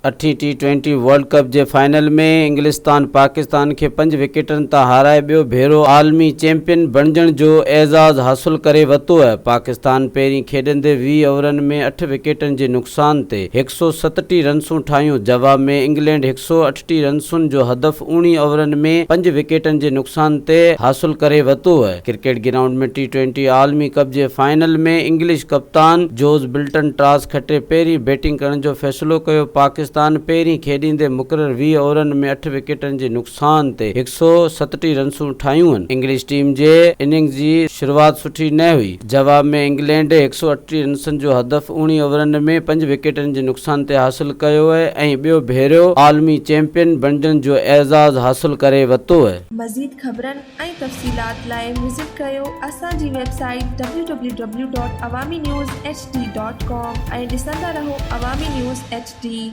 اٺين T twenty world cup جي final ۾ انگلستان پاڪستان کي پنج وڪيٽن تان هارائي ٻيو ڀيرو عالمي چيمپيئن بڻجڻ جو اعزاز حاصل ڪري ورتو. پاڪستان پهرين کيڏندي 20 اوورن ۾ اٺ وڪيٽن جي نقصان تي 167 رنسون ٺاهيون، جواب ۾ انگلينڊ 138 رنسن جو هدف 19 اوورن ۾ پنج وڪيٽن جي نقصان تي حاصل ڪري ورتو. ڪرڪيٽ گرائونڊ ۾ ٽي ٽوئنٽي عالمي ڪپ جي فائنل ۾ انگلش ڪپتان جوز بلٽن ٽاس کٽي پهرين بيٽنگ ڪرڻ جو فيصلو ڪيو. پاڪستان پهرين کيڏيندي مقرر 20 اوورن ۾ اٺ وڪيٽن جي نقصان تي 167 رنسون ٺاهيون. انگلش ٽيم جي اننگز جي شروعات سٺي نه هئي. جواب ۾ انگلينڊ 138 رنسن جو هدف 19 اوورن ۾ پنج وڪيٽن جي نقصان تي حاصل ڪيو ۽ ٻيو ڀيرو عالمي چيمپيئن بڻجڻ جو اعزاز حاصل ڪري ورتو. مزيد خبرن ۽ تفصيلات لاء وزٽ ڪريو اسان جي website W W W dot Awami news H D dot com ۽ ڏسندا رهو عوامي نيوز ايڇ ڊي.